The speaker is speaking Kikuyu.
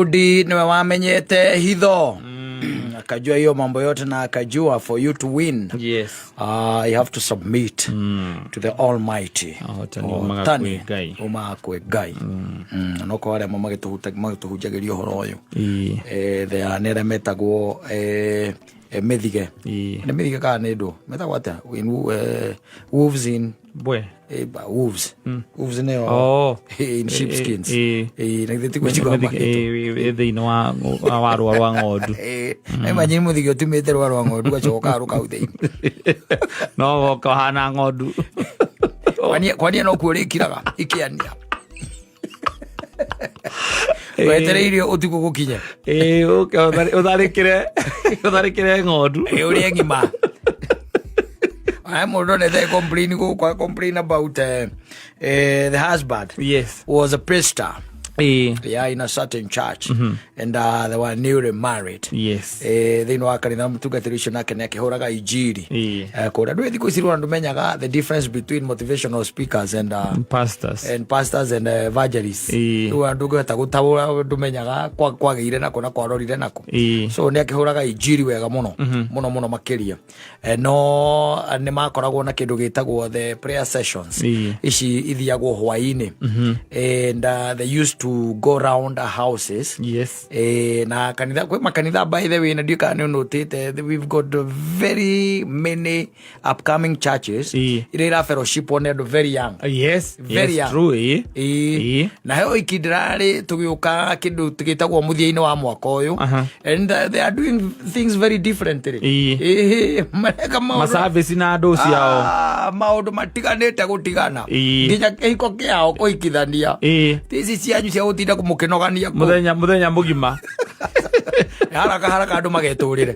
Daudi niwe wamenyete hitho, akajua hiyo mambo yote na akajua for you to win, you have to submit to the Almighty. Ũhotani umaga Ũhotani kwĩ Ngai. umaga kwĩ Ngai. No kwa arĩa magĩtũhunjagĩria ũhoro ũyũ, they are nĩ arĩa metagwo mĩthige. Nĩ mĩthige kana nĩ ndũ metagwo atĩa? Wolves in Bwe. Wolves, wolves nĩo in sheepskins. Na githĩ tiguo njiguaga magĩtwo? Thĩinĩ wa rũa rwa ng'ondu. Imagine mũthige ũtumĩte rũa rwa ng'ondu gacoka rũkau thĩinĩ. No woka ũhana ng'ondu. Kwania no kuo rĩkiraga ikĩania wetereirie ũtukũ gũkinye. Ĩ, ũke ũtharĩkĩre ng'ondu. Ĩ, ũrĩe ng'ima. Aya mũndũ onete complain gũkũ, complain about the husband was a pastor, yeah, in a certain church, and they were newly married. Thĩinĩ wa kanitha mũtungatĩri ũcio nake nĩ akĩhũraga injiri. Kũrĩa ndũĩ thikũ ici rĩu andũ menyaga the difference between motivational speakers and pastors. And pastors and evangelists. Rĩu andũ ngĩhota gũtaũra ndũmenyaga kwagĩire nako na kwarorire nako. So nĩ akĩhũraga injiri wega mũno mũno mũno makĩria. No nĩ makoragwo na kĩndũ gĩtagwo the prayer sessions. Ici ithiagwo hwaĩ-inĩ, and they used to go round houses. Na kanitha kwĩ makanitha, by the way, na ndiũ kana nĩ ũnũtĩte, we've got very many upcoming churches iria ira fellowship nĩ andũ very young. Very young. True, ĩ. Ĩĩ. Na he iki ndĩrarĩ tũgĩũka kĩndũ gĩtagwo mũthia-inĩ wa mwaka ũyũ, and they are doing things very differently. Ĩĩ, mareka maũndũ maservice na andũ ciao. Ah, maũndũ matiganĩte gũtigana. Nginya kĩhiko kĩao kũhikithania. Ti ici cianyu cia gũtinda mũkĩnogania kũu. Mũthenya mũgima. Haraka haraka andũ magetũrĩre.